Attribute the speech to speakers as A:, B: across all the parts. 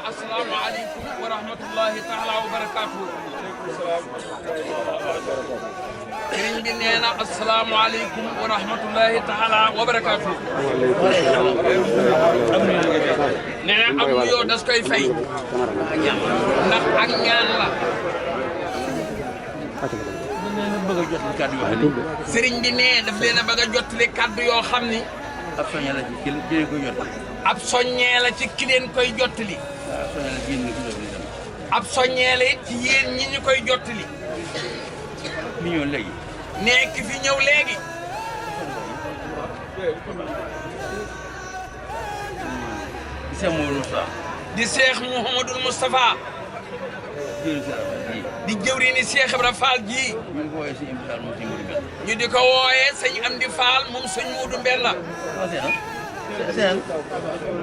A: السلام عليكم ورحمة الله تعالى وبركاته. sëriñ bi nee na assalaamu aleykum wa rahmatullahi taala wa barakaatu. nee na am nuyoo das koy fay ndax ak ñaan la. sëriñ bi nee daf leen a bëgg a jottali kàddu yoo xam ni.
B: ab soññee la ci ki leen koy jottali.
A: ab soññee la ci ki leen koy jottali. ab soññee la ci yéen ñi ñu koy jottali.
B: mi ñëw léegi.
A: nee ki fi ñëw léegi. di Cheikh Mouhamadou Moustapha. di jëwriñu Cheikh Ibra Fall ji. ñu di ko wooyee sëñ Amdi Fall moom sëñ Muudu Mbella.
B: seen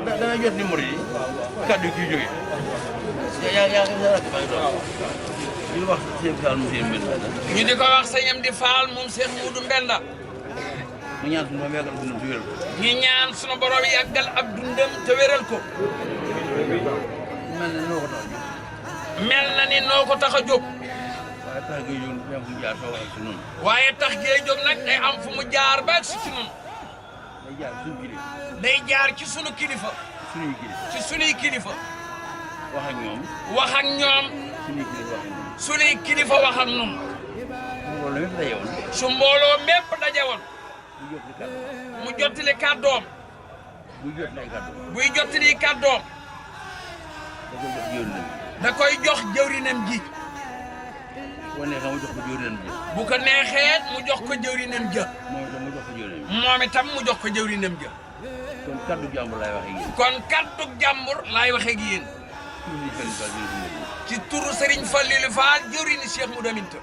B: da nga jot numéro yi kaddu yi jógee ñu wax sëñ Fall mu sëñ Mbenda.
A: ñu di ko wax sëñ Amdi Fall moom sëñ Muudu Mbella.
B: ñu ñaan sunu borom yàggal dundam te wéral ko.
A: ñu ñaan sunu borom yàggal ab dundam te wéral ko. mel na ni noo ko tax a jóg. waaye tax gee jóg nag day am fu mu jaar ba si ci nun. day jaar ci sunu kilifa. ci sunuy kilifa.
B: wax ak ñoom.
A: wax ak ñoom. sunuy kilifa wax ak ñun. su mbooloo mépp daje woon. mu jottali kàddoom. buy jottali kàddoom. da koy jox jëwrinam ji. bu ko neexee mu jox ko jëwrinam ja. moom itam mu jox ko jëwrinam ja.
B: kon kaddu jàmbur laay wax ak yéen.
A: kon kaddu jàmbur laay wax ak yéen. ci turu Serigne Fallilou Fall jëwrini Cheikh Modou Aminta.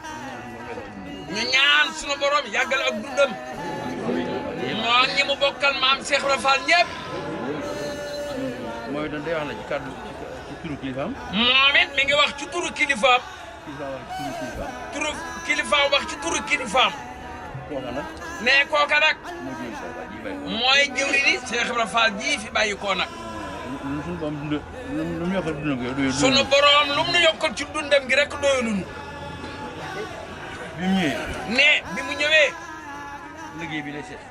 A: ñu ñaan sunu borom yàggal ak dundam. moo ñi mu bokkal maam Cheikh Ibra Fall ñëpp.
B: mooy itam day wax la ci kaddu ci turu kilifaam.
A: moom it mi ngi wax ci turu kilifaam. turu kilifaam wax ci turu kilifaam.
B: kooka nag.
A: nee kooka nag. mooy jëwriñi Cheikh Ibra Fall ji fi bàyyi koo nag. sunu borom lu mu nu yokkal ci dundam gi rek doyulunu.
B: bi mu ñëwee.
A: nee bi mu ñëwee.
B: liggéey bi lay seet.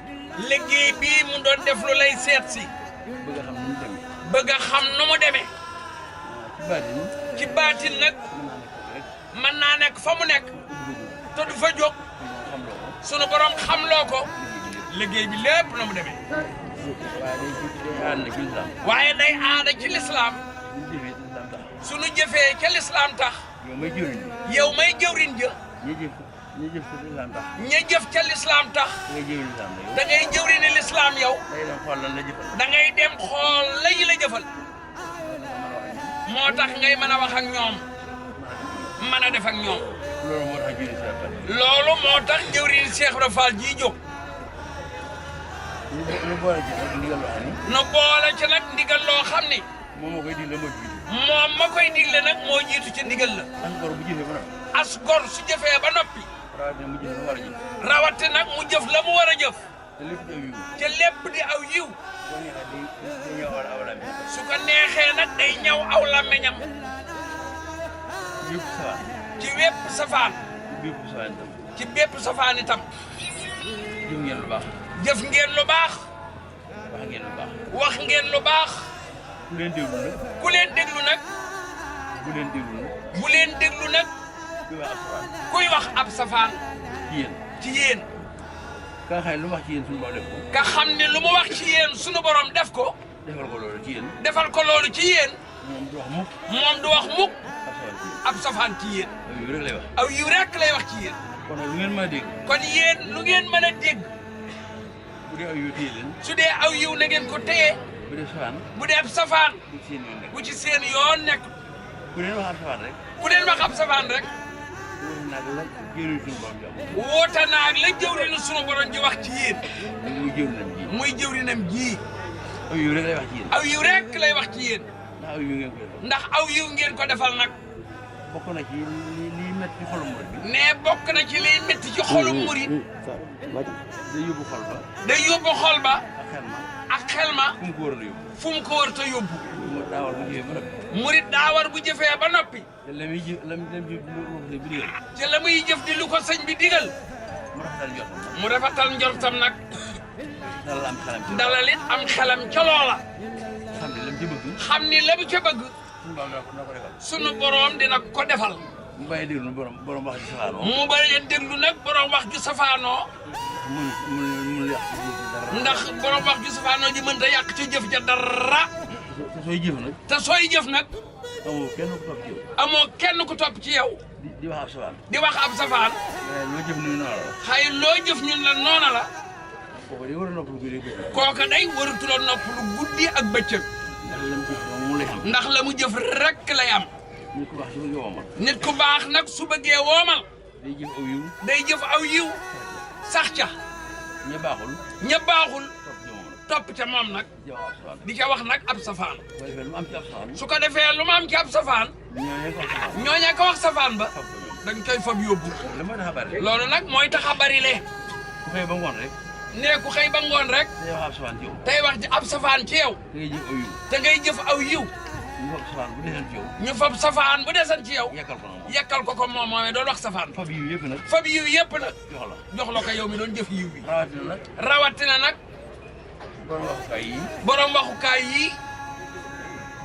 A: liggéey bii mu doon def lu lay seet si.
B: bëgg a xam nu mu demee.
A: bëgg a xam nu mu demee. ci baatin nag. mën naa nekk fa mu nekk. te du fa jóg. sunu borom xamloo ko. liggéey bi lépp na mu demee. waaye day aada ci lislaam. sunu jëfee ca lislaam tax. yow may jëwriñ ja. ña jëf ca lislaam tax. da ngay jëwriñi lislaam yow. da ngay dem xool la ñu la jëfal. moo tax ngay mën a wax ak ñoom. mën a def ak ñoom. loolu moo tax jëwriñi Cheikh Ibra Fall ji jóg. nu boole ci nag ndigal loo xam ni. moom ma koy digle nag moo jiitu ci ndigal la. as gor su jëfee ba noppi. rawate nag mu jëf la mu war a jëf. te lépp di aw yiw. su ko neexee nag day ñaw aw làmmiñam. ci wépp safaan. ci bépp safaan itam. jëf ngeen lu baax. wax ngeen lu baax. ku leen déglu nag. bu leen déglu nag. kuy wax ab safaan. ci yéen.
B: ka xam ne lu mu wax ci yéen sunu borom def ko.
A: ka xam ne lu mu wax ci yéen sunu borom def ko.
B: defal ko loolu ci yéen.
A: defal ko loolu ci yéen.
B: moom du wax mukk.
A: ab safaan ci yéen.
B: aw yiw rek lay wax.
A: aw yiw rek lay wax ci yéen.
B: kon lu ngeen mën a dégg.
A: kon yéen lu ngeen mën a dégg.
B: bu dee aw yiw téye leen.
A: su dee aw yiw na ngeen ko téye.
B: bu dee safaan.
A: bu dee ab safaan.
B: bu
A: ci seen yoon nekk.
B: bu leen wax ab safaan rek.
A: bu leen wax ab safaan rek. woote naag la jëwriñu sunu borom ji wax ci yéen. muy jëwriñam ji.
B: aw yiw rek lay wax ci yéen.
A: aw yiw rek lay wax ci yéen.
B: ndax aw yiw ngeen ko defal.
A: ndax aw yiw ngeen ko defal nag.
B: bokk na ci liy métti ci xolu murid bi.
A: ne bokk na ci liy métti ci xolu murid.
B: day yóbbu xol ba.
A: day yóbbu xol ba.
B: ak xel ma.
A: ak xel ma.
B: fu mu ko war a yóbbu.
A: fu mu ko war a yóbbu.
B: murid daa war bu jëfee ba noppi.
A: murid daa war bu jëfee ba noppi.
B: te la muy jëf
A: te la muy jëf di lu ko sëñ bi digal. mu rafetal njortam nag. dalal it am xelam ca loola. xam ni la mu ca bëgg. sunu borom dina ko defal.
B: mu bàyyi déglu borom wax ji safaanoo.
A: mu bàyyi déglu nag borom wax ju safaanoo. ndax borom wax ju safaanoo ji mënta yàq ci jëf ja dara.
B: te sooy jëf nag.
A: te sooy jëf nag.
B: amoo kenn ku topp ci yow.
A: amoo kenn ku topp ci yow.
B: di wax ab safaan.
A: di wax ab safaan.
B: loo jëf ñun noona la.
A: xëy loo jëf ñun la noona la.
B: kooku day war a noppalu guddi ak bëccëg.
A: kooka day warutuloo noppalu guddi ak bëccëg. ndax la mu jëf rek lay am.
B: nit ku baax su bëggee woomal.
A: nit ku baax nag su bëggee woomal.
B: day jëf aw yiw.
A: sax ca. ña baaxul. topp ca moom nag. di ca wax nag ab safaan. su ko defee lu ma am ci ab safaan. ñooñee ko wax safaan ba. dañ koy fab yóbbu. loolu nag mooy tax a bari le.
B: ku xëy ba ngoon rek.
A: nee ku xëy ba ngoon rek. tey wax ab safaan ci yow. te ngay jëf aw yiw. ñu fab safaan bu desan ci yow. yekkal ko moom moomee doon wax safaan.
B: fab yiw yëpp nag.
A: fab yiw yëpp nag. jox la ko yow mi doon jëf yiw bi. rawatina nag. borom waxukaay yi.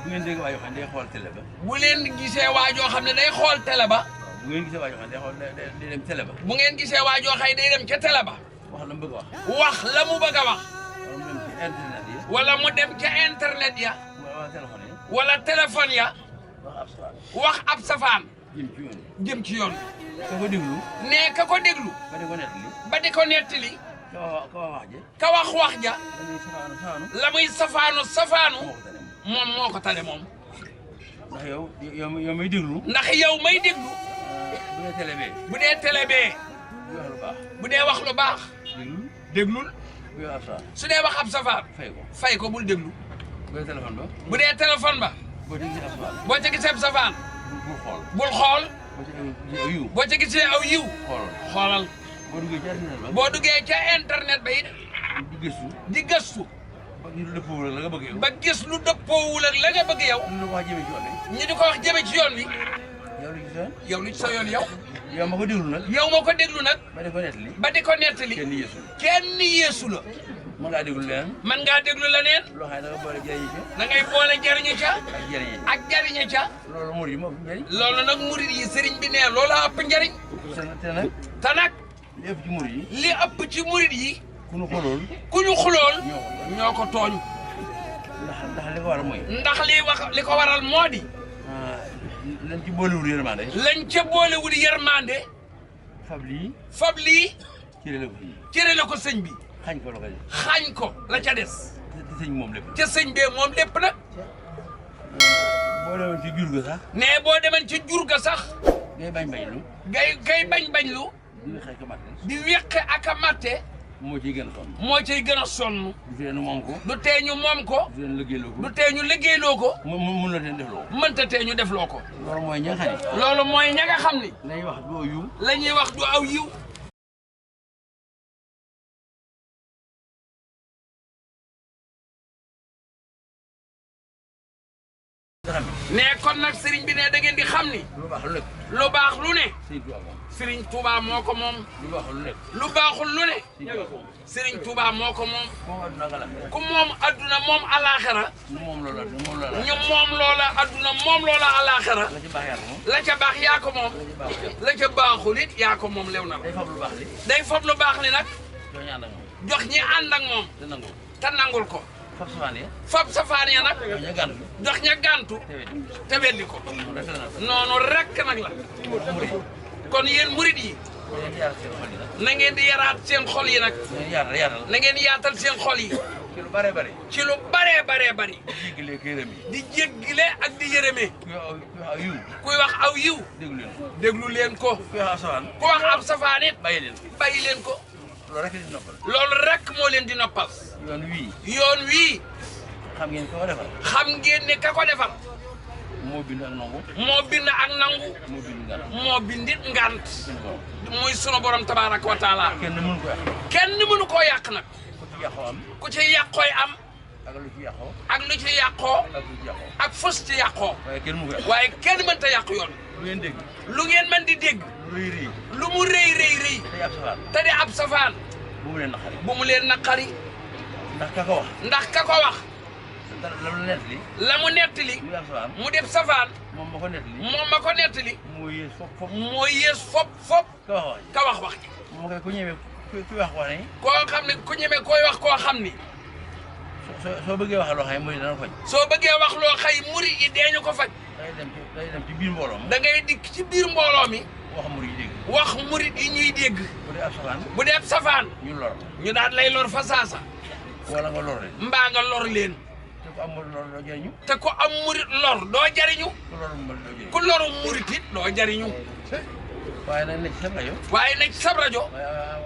B: bu ngeen dégg waa yoo xam ne day xool télé ba.
A: bu leen gisee waa joo xam ne day xool télé ba.
B: bu ngeen gisee waa joo xam ne day dem télé ba.
A: bu ngeen gisee waa joo xam ne day dem ca télé ba.
B: wax la mu bëgg a wax.
A: wax la mu bëgg a wax.
B: wala mu dem ci internet ya.
A: wala mu dem ca internet ya.
B: wala téléphone ya.
A: wala téléphone ya. wax ab safaan. jëm ci yoon.
B: ka ko déglu.
A: nee ka ko déglu.
B: ba di ko nettali.
A: ka wax ja. la muy safaanu. moom moo ko tane moom.
B: ndax yow may déglu.
A: ndax yow may déglu.
B: bu dee télé bee.
A: bu dee wax lu baax. déglul. su dee wax ab safaan. fay ko bul déglu. bu dee téléphone ba. boo ca gisee ab safaan. bul xool. boo ca gisee aw yiw. xoolal. boo duggee ca internet ba it. di gëstu. ba gis lu dëppoowul ak la nga bëgg yow. ñu di ko wax jëme ci yoon wi. yow lu ci sa yoon yow.
B: yow ma ko déglu nag.
A: yow ma ko déglu nag. ba di ko nettali. kenn yeesu la.
B: mën ngaa déglu leneen.
A: mën ngaa déglu leneen.
B: loo xam ne da nga boole jëriñu ca.
A: da ngay boole jëriñu ca. ak jëriñu ca.
B: loolu murid yi moo ëpp njëriñ.
A: loolu nag murid yi sëriñ bi nee loolu ëpp njëriñ. te nag.
B: li ëpp ci murid yi.
A: li ëpp ci murid yi.
B: ku ñu xulool.
A: ñoo ko tooñ.
B: ndax li ko waral mooy.
A: ndax li ko waral moo di.
B: lañ ci boolewul yërmande.
A: lañ ca boolewul yërmande. fab lii. cërale ko sëñ bi. xañ ko la ca des.
B: te sëñ moom lépp.
A: te sëñ bee moom lépp nag.
B: boo demoon ci jur ga sax.
A: nee boo demoon ci jur ga sax.
B: ngay bañ lu.
A: ngay bañ lu. di weqe ak a matte.
B: moo ciy gën a sonn.
A: moo ciy gën a sonn.
B: du tee ñu moom ko.
A: du tee ñu moom ko. du tee ñu liggéeyloo ko.
B: mën la teen defloo ko.
A: mënta tee ñu defloo ko.
B: loolu mooy ña nga xam ni.
A: loolu mooy ña nga xam ni.
B: la ñuy wax du aw yiw.
A: la ñuy wax du aw yiw. nee kon nag sëriñ bi ne da ngeen di xam ni. lu baax lu ne. Sëriñ Touba moo ko moom. lu baaxul lu ne. Sëriñ Touba moo ko moom. ku moom adduna moom alaxira. ñu moom loola adduna moom loola alaxira. la ca baax yaa ko moom. la ca baaxul it yaa ko moom lew na la. day fab lu baax li nag. jox ñi ànd ak moom. te nangul ko. fab safaan ya nag. jox ña gàntu. te weddi ko. noonu rek nag la. kon yéen murid yi. na ngeen di yaraat seen xol yi nag. na ngeen yaatal seen xol yi.
B: ci lu bare bari.
A: ci lu bare bari.
B: di jéggile ak di yërëme.
A: kuy wax aw yiw. déglu leen ko. ku wax ab safaan it. bàyyi leen ko. loolu rek moo leen di noppal.
B: yoon wii.
A: xam ngeen ka ko defal.
B: xam ngeen ne ka ko defal. moo bind ak nangu.
A: moo bind ak nangu.
B: moo bind ngant.
A: moo bindit ngant. muy sunu borom tabaaraka wa taala.
B: kenn mënu ko yàq.
A: kenn mënu koo yàq nag.
B: ku ci yàqoo am.
A: ku ci yàqooy am.
B: ak lu ci yàqoo.
A: ak lu ci yàqoo.
B: ak lu ci yàqoo.
A: ak fës ci yàqoo.
B: waaye kenn mënu ko yàq.
A: waaye kenn mënta yàq yoon.
B: lu ngeen dégg.
A: lu ngeen mën di dégg.
B: lu rëy rëy.
A: lu mu rëy rëy rëy.
B: day ab safaan.
A: te di ab safaan.
B: bu mu leen naqari.
A: bu mu leen naqari.
B: ndax ka ko wax.
A: ndax ka ko wax.
B: la mu nettali.
A: la mu nettali.
B: muy ab safaan.
A: mu def safaan.
B: moom ma ko nettali.
A: moom ma ko nettali.
B: moo yées fop fop.
A: moo yées fop
B: ka wax
A: ka wax
B: wax ji.
A: wax ji.
B: moo koy ku ñëwee ku wax wax ne.
A: koo xam ne ku ñeme koy wax koo xam ni.
B: soo bëggee wax loo xam ne mooy dana faj.
A: soo bëggee wax loo xay murid yi deeñu ko faj.
B: day dem ci biir mbooloo mi.
A: da ngay dikk ci biir mbooloo mi.
B: wax murid yi dégg.
A: wax murid yi ñuy dégg.
B: bu dee ab safaan.
A: bu dee ab safaan.
B: ñu lor.
A: ñu daal lay lor fa saasa.
B: wala nga lor leen.
A: mbaa nga lor leen.
B: te ku amul lor doo jëriñu.
A: te ku am murid lor doo jariñu.
B: ku lor mu doo jëriñu.
A: ku loru murid it doo jariñu.
B: waaye nag nekk ci sa rajo.
A: waaye nag sab rajo.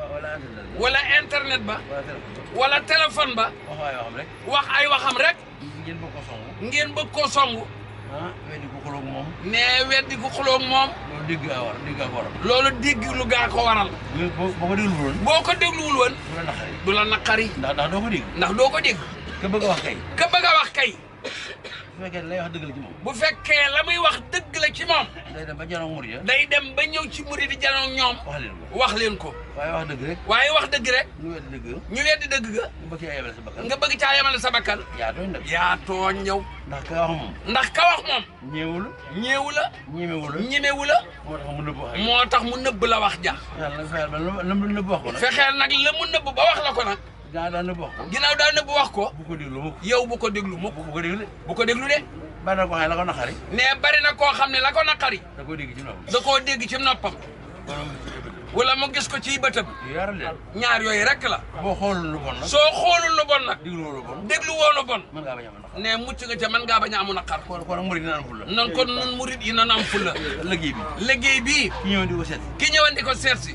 B: wala internet.
A: wala internet ba.
B: wala
A: wala téléphone
B: téléphone.
A: ba.
B: wax waaye waxam rek.
A: wax ay waxam rek.
B: ngeen bëgg ko songu.
A: ngeen bëgg koo songu.
B: weddi ko xulóog moom.
A: nee weddi ku xulóog moom.
B: loolu dégg gaa war dégg gaa ko waral.
A: loolu dégg lu gaa ko waral.
B: boo ko déglu woon.
A: boo ko dégluwul woon.
B: du la naqari.
A: du la naqari.
B: ndax doo ko dégg.
A: ndax doo ko dégg.
B: ka bëgg a wax kay.
A: ka bëgg a wax kay.
B: su fekkee lay wax dëgg la ci moom.
A: bu fekkee la muy wax dëgg la ci moom.
B: day dem ba janoog murid ya.
A: day dem ba ñëw ci murid di janoog ñoom.
B: wax leen ko.
A: wax leen ko.
B: waaye wax dëgg rek.
A: waaye wax dëgg rek.
B: ñu weddi dëgg.
A: ñu weddi dëgg ga.
B: nga bëgg caa yemale sa bakkan.
A: nga bëgg caa yemale sa bakkan.
B: yaa tooñ nag.
A: yaa tooñ ñëw.
B: ndax ka wax moom.
A: ndax ka wax moom.
B: ñeewu la.
A: ñeewu la.
B: ñemewu la.
A: ñemewu la.
B: moo tax mu nëbb wax.
A: moo tax mu nëbb la wax ja.
B: fexeel ba la mu nëbb wax ko nag.
A: fexeel nag la mu nëbb ba wax la ko nag.
B: gaa daa nëbb wax ko.
A: ginnaaw daa nëbb wax ko.
B: bu ko déglu mukk.
A: yow bu ko déglu mukk.
B: bu ko déglu.
A: bu ko déglu de.
B: bari na ko xam ne la ko naqari.
A: nee bari na koo xam ne la ko naqari.
B: da koo dégg ci noppam.
A: da koo dégg ci noppam. wala mu gis ko ci bëtam.
B: yaara leen.
A: ñaar yooyu rek la.
B: boo xoolul lu bon nag.
A: soo xoolul lu bon nag.
B: déglu lu bon.
A: déglu woo lu bon.
B: mën ngaa bañ a am naqar.
A: nee mucc nga ca mën ngaa bañ a amu naqar.
B: kon murid dina am fulla.
A: nan kon nun murid yi nan am fulla.
B: liggéey bi.
A: liggéey bii.
B: ki ñëw di ko seet.
A: ki ñëwoon di ko seet si.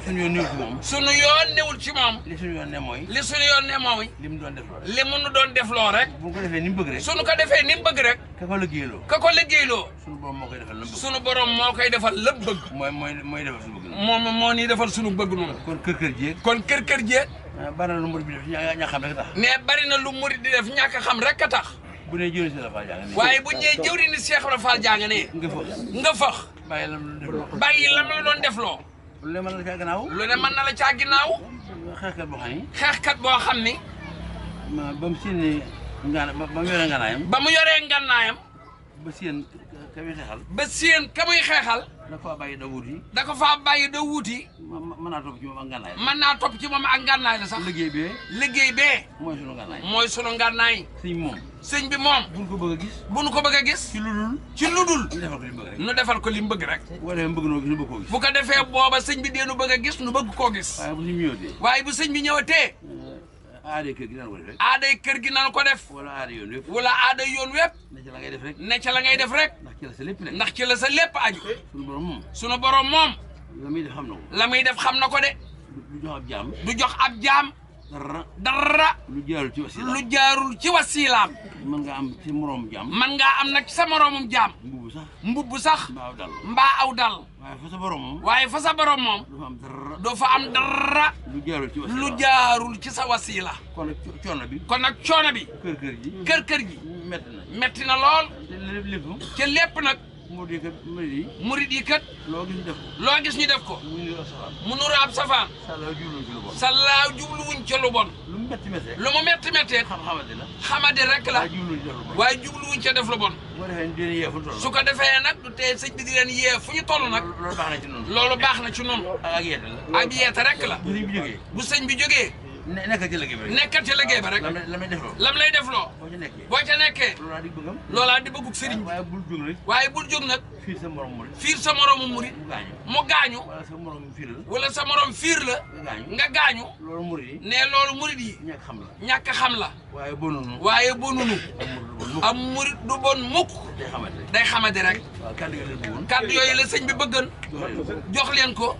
B: suñu yoon néew ci moom.
A: sunu yoon newul ci moom.
B: li suñu yoon ne mooy.
A: li sunu yoon ne mooy.
B: li mu doon def loolu.
A: li mu nu doon def loo rek.
B: bu ko defee ni mu bëgg rek.
A: sunu ko defee ni mu bëgg rek.
B: ka ko liggéeyloo.
A: ka ko liggéeyloo.
B: suñu borom moo koy defal la mu bëgg.
A: sunu borom moo koy defal lépp bëgg.
B: mooy defal suñu bëgg.
A: moom moo nii defal sunu bëgg noonu.
B: kon kër jéeg.
A: kon kër jéeg.
B: bari na lu murid bi def ñaa xam rek tax.
A: mais bari na lu murid di def ñàkk a xam rek a tax.
B: bu nee jëwriñ si la Fall jàng ne.
A: waaye bu ñëwee jëwriñ ni Cheikh Ibra Fall jàng ne. nga fax. bàyyi lam la doon def loo.
B: lu ne mën na la caa gannaaw.
A: lu ne mën na la caa ginnaaw.
B: xeexkat boo xam ni.
A: xeexkat boo xam ni.
B: ba mu séenee ba mu yoree nganaayam.
A: ba mu yoree nganaayam.
B: ba séen ka muy xeexal.
A: ba séen ka muy xeexal.
B: da ko faa bàyyi da wuuti.
A: da ko faa bàyyi da wuuti.
B: mën naa topp ci moom ak nganaay.
A: mën naa topp ci moom ak nganaay la sax. liggéey bee.
B: mooy sunu nganaay.
A: mooy sunu nganaay.
B: sëñ moom.
A: sëñ bi moom.
B: buñ ko bëgg a gis.
A: buñ ko bëgg a gis. ci lu dul. nu defal ko li mu bëgg rek. bu ko defee booba sëñ bi dee nu bëgg a gis nu bëgg koo gis. waaye bu sëñ bi ñëwatee.
B: aaday kër gi naan ko def rek.
A: aaday kër gi naan ko def.
B: wala aaday yoon wépp.
A: wala aaday yoon wépp.
B: ne ca la ngay def rek.
A: ne ca la ngay def rek.
B: ndax ci la sa lépp nekk.
A: ndax ci la sa lépp aju.
B: sunu borom moom.
A: sunu borom moom.
B: la muy def xam na ko.
A: la muy def xam na ko de.
B: du jox ab jaam.
A: du jox ab jaam. dara.
B: lu jaarul ci wasilaam.
A: lu jaarul ci wasilaam.
B: mën nga am ci moroomum jaam.
A: mën ngaa am nag sa moroomum jaam. mbubb sax. mbaa aw dal.
B: waaye fa sa borom moom.
A: waaye fa sa borom moom. doo fa am dara. lu jaarul ci sa wasila.
B: kon nag coono bi.
A: kon nag coono bi. kër gi. metti na lool. te lépp nag. murid yi kat.
B: loo gis ñu def ko.
A: loo gis ñu def ko. mu nuru ab safaan. sallaaw jubluwuñ ca lu bon.
B: lu
A: mu metti mettee. xamadi rek la. waaye jubluwuñ ca def lu bon. su ko defee nag du tee sëñ bi di leen yee fu ñu toll nag. loolu baax na ci noonu. ak yeete rek la. bu sëñ bi jógee.
B: nekkal ci liggéey ba rek.
A: nekkal ci liggéey ba rek. lam lay def loo. boo ca nekkee. loolaa di bëggug sëriñ bi. waaye bul jóg nag. fiir sa moromu murit. mu gaañu. wala sa morom fiir la. nga gaañu. ne loolu murit yi. ñàkk xam la. waaye bonunu. am murit du bon mukk. day xamante rek. kàddu yooyu la sëñ bi bëggan. jox leen ko.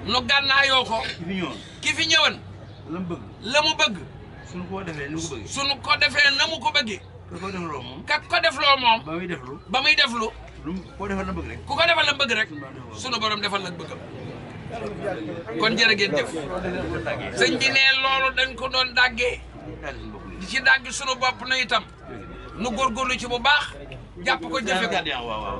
A: nu gànnaayoo ko. ki fi ñëwoon. la mu bëgg.
B: suñu ko defee na mu ko bëggee.
A: suñu ko defee na mu ko bëggee. kak ko def loo moom ba muy def lu
B: ko defal la bëgg rek
A: ku ko defal la bëgg rek sunu borom defal la bëggam kon jërë ngeen jëf sëñ bi ne loolu dañ ko doon dàggee di ci dàgg sunu bopp na itam nu góorgóorlu ci bu baax jàpp ko jëfe ko
C: waaw